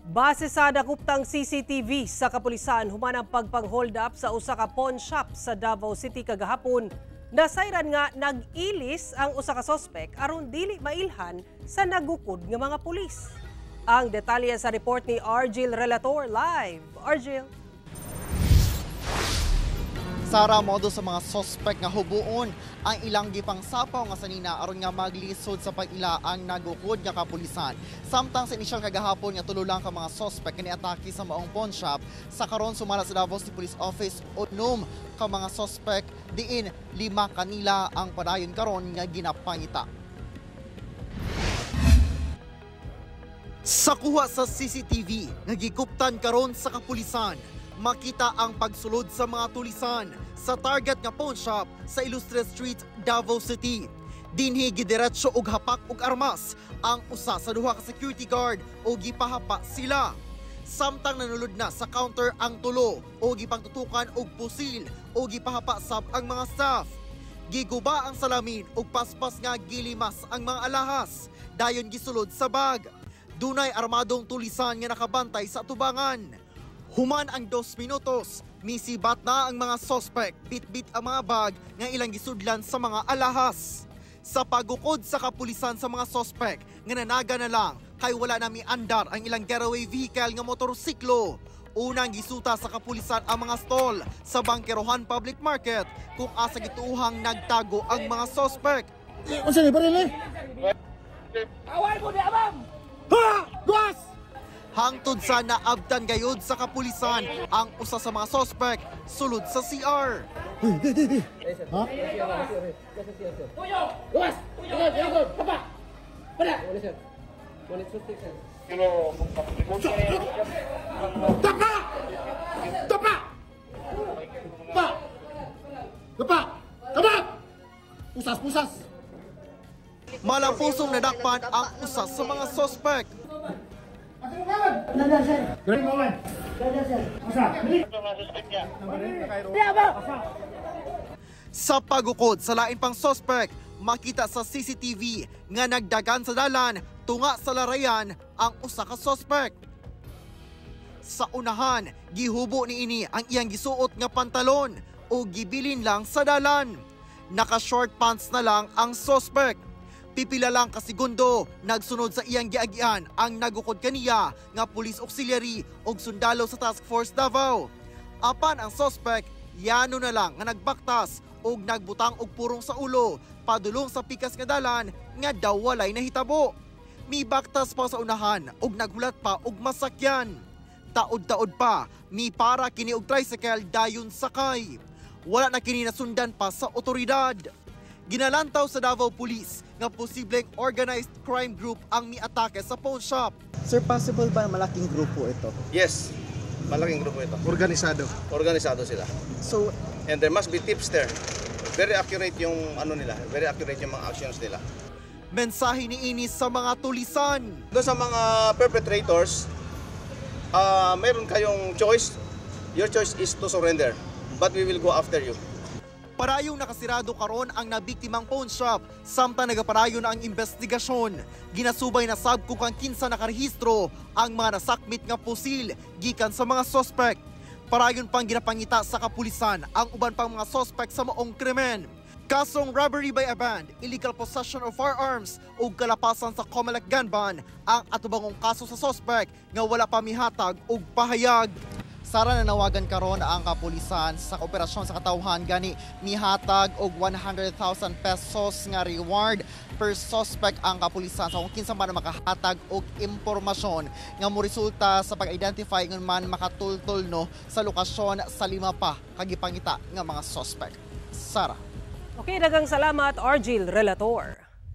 Base sa nakuptang CCTV sa kapulisan human ang pagpang-hold up sa usa ka pawn shop sa Davao City kagahapon, nasayran nga nag-ilis ang usa ka sospek aron dili mailhan sa nagukod nga mga pulis. Ang detalye sa report ni Argil Relator live. Argil. Sara, modo sa mga sospek nga hubuon ang ilang gipangsapaw nga sanina aron nga maglisod sa pag-ila ang nagukod nga kapulisan. Samtang sa inisyal kagahapon nga tulo lang ka mga sospek nga niatake sa maong pawn shop, sa karon, sumala sa Davao City Police Office, 6 ka mga sospek, diin lima kanila ang padayon karon nga ginapangita. Sa kuha sa CCTV nga gikuptan karon sa kapulisan, makita ang pagsulod sa mga tulisan sa target nga pawn shop sa Ilustre Street, Davao City. Dinhi gidiretso og hapak og armas ang usa sa duha ka security guard o gipahapa sila. Samtang nanulod na sa counter ang tulo o gipangtutukan og pusil o gipahapa sab ang mga staff. Giguba ang salamin ug paspas nga gilimas ang mga alahas, dayon gisulod sa bag. Dunay armadong tulisan nga nakabantay sa tubangan. Human ang 2 minutos, misibat na ang mga sospek, bitbit ang mga bag nga ilang gisudlan sa mga alahas. Sa pagukod sa kapulisan sa mga sospek, nga nanaga na lang kay wala na miandar ang ilang getaway vehicle nga motorsiklo. Unang gisuta sa kapulisan ang mga stall sa Bangkerohan Public Market kung asa gituuhang nagtago ang mga sospek. Unsa ni baril eh? Awal mo di abang! Ha! Gas! Hangtod sa naabtan gayud sa kapulisan ang usa sa mga sospek sulod sa CR. Uy, di, di, di. Ha? Tuyo! Luwas! Tuyo! Tuyo! Papa! Wala! Tapa! Tapa! Pa! Tapa! Tapa! Pusas, pusas! Malapusong nadakpan ang usa sa mga sospek. Sa pagukod sa lain pang sospek, makita sa CCTV nga nagdagan sa dalan tunga sa larayan ang usa ka sospek. Sa unahan, gihubo niini ang iyang gisuot nga pantalon o gibilin lang sa dalan. Naka-short pants na lang ang sospek. Pipila lang ka segundo, nagsunod sa iyang giagian ang nagukod kaniya nga police auxiliary og sundalo sa Task Force Davao. Apan ang sospek, yano na lang nga nagbaktas og nagbutang og purong sa ulo padulong sa pikas nga dalan nga daw walay nahitabo. Mibaktas pa sa unahan og naghulat pa og masakyan. Taod-taod pa, mi para kini og tricycle dayon sakay. Wala na kini nasundan pa sa otoridad. Ginalantaw sa Davao Police nga posibleng organized crime group ang miatake sa pawn shop. Sir, possible ba malaking grupo ito? Yes, malaking grupo ito. Organisado. Organisado sila. So, And there must be tips there. Very accurate yung ano nila, very accurate yung mga actions nila. Mensahe niini sa mga tulisan. Doon sa mga perpetrators, mayroon kayong choice. Your choice is to surrender. But we will go after you. Parayong nakasirado karon ang nabiktimang pawn shop samtang nagaparayon ang investigasyon. Ginasubay na sab kung kang kinsa nakarehistro ang mga nasakmit nga pusil gikan sa mga sospek. Parayon pang ginapangita sa kapulisan ang uban pang mga sospek sa maong krimen. Kasong robbery by a band, illegal possession of firearms ug kalapasan sa COMELEC gun ban ang atubangong kaso sa sospek nga wala pa mihatag og pahayag. Sara, nanawagan karon ang kapulisan sa operasyon sa katawhan, gani mihatag og 100,000 pesos nga reward per suspect ang kapulisan sa kung kinsa man ang makahatag og impormasyon nga moresulta sa pag-identify ngun man makatultol no sa lokasyon sa lima pa ka gipangita nga mga suspect. Sara. Okay, daghang salamat, Argil Relator.